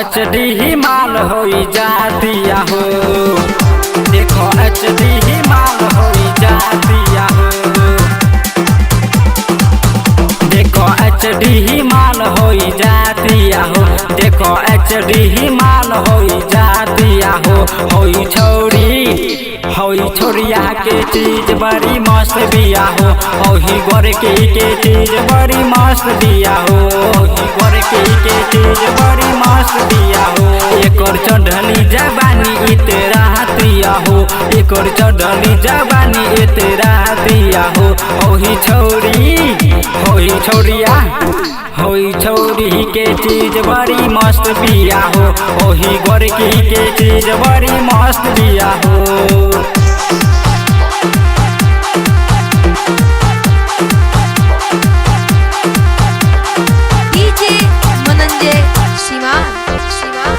H D ही माल होई जातिया हो। देखो एच डी ही माल होई जातिया हो। देखो एच डी ही माल होई जातिया हो। देखो एच डी ही माल होई जातिया हो। होई छौरी, होई छोरिया के चीज बड़ी मस्त बिया हो। ओही गोरकी के चीज बड़ी मस्त बिया हो। ओही गोरकी के चीज बड़ी मस्त बिया हो। एकर चढ़ली जवानी इतरा दिया हो। एकर चढ़ली जवानी इतरा दिया हो। ओही छौरी, होई छौरिया, होई छौरी के चीज बड़ी मस्त बिया हो। ओही गोरकी के चीज बड़ी मस्त बिया हो। डीजे मनंजय शिवान शिवान।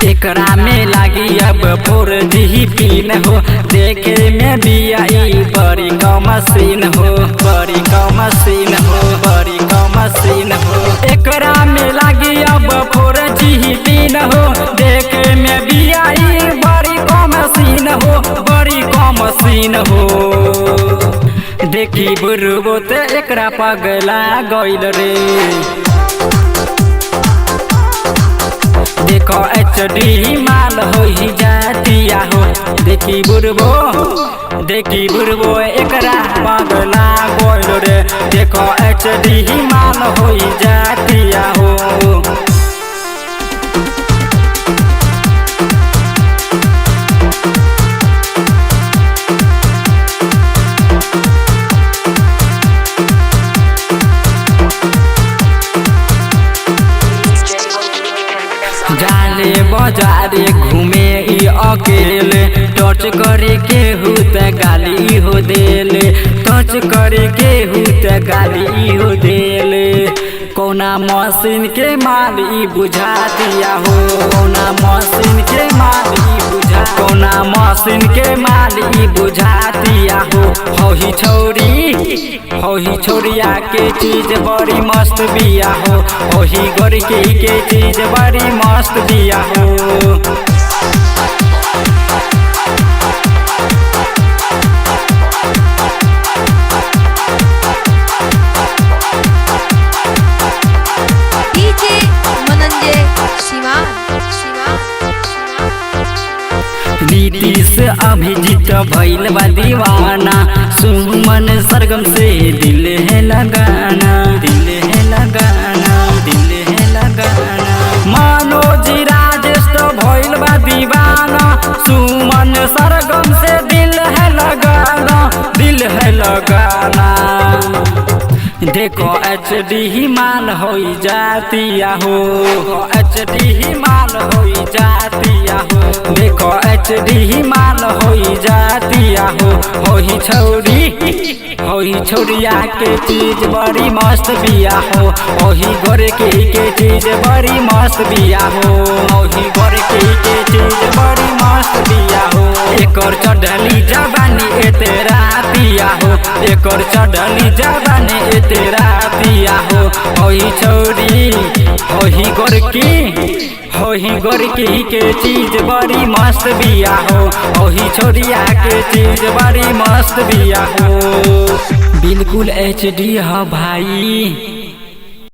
एकरा में लागी अब 4G pin हो। देखे में बिया ई बड़ी कम सीन हो। बड़ी कम सीन हो, बड़ी कम सीन हो। एकरा में लागी अब 4G pin हो। देखे में बिया ई बड़ी कम सीन हो। बड़ी कम सीन हो। देखी बुढ़बो ते एकरा पगला गइल रे। देखो एच डी माल होई जातिया हो। देखी बुढ़बो, देखी बुढ़बो एकरा पगला गइल रे। देखो एच डी माल होई जातिया हो। जाले बाजारे घूमे ई अकेले। टच करे के हु त गाली हो देले। टच करे के हु त गाली हो देले। कौना मशीन के माल ई बुझा दिया हो। कौना मशीन के माल ई बुझा, कौना मशीन के माल ई बुझा दिया हो। होही छौरी, होही छौरिया के चीज बड़ी मस्त बिया हो। होही गोरकी के चीज बड़ी मस्त बिया हो। डीजे मनंजय शिवान शिवान। नीतीश अभिजीत भइल बा दीवाना। सुमन सरगम से दिल है लगाना। दिल है लगाना, दिल है लगाना। मनोज राजेश तो भइल बा दीवाना। सुमन सरगम से दिल है लगाना। दिल है लगाना। देखो एच डी माल होई जातिया हो। एच डी माल होई जातिया हो। देखो एच डी माल होई जातिया हो। होही छौरी, होही छौरिया के चीज बड़ी मस्त बिया हो। होही गोरकी के चीज बड़ी मस्त बिया हो। होही गोरकी के चीज बड़ी मस्त बिया हो। एकर चढ़ली जवानी एतरा दिया हो। एकर चढ़ली जवानी एतरा दिया हो। होही छौरी, होही गोरकी, होही गोरकी के चीज बड़ी मस्त बिया हो। होही छौरिया के चीज बड़ी मस्त बिया हो। बिल्कुल एच डी ह भाई।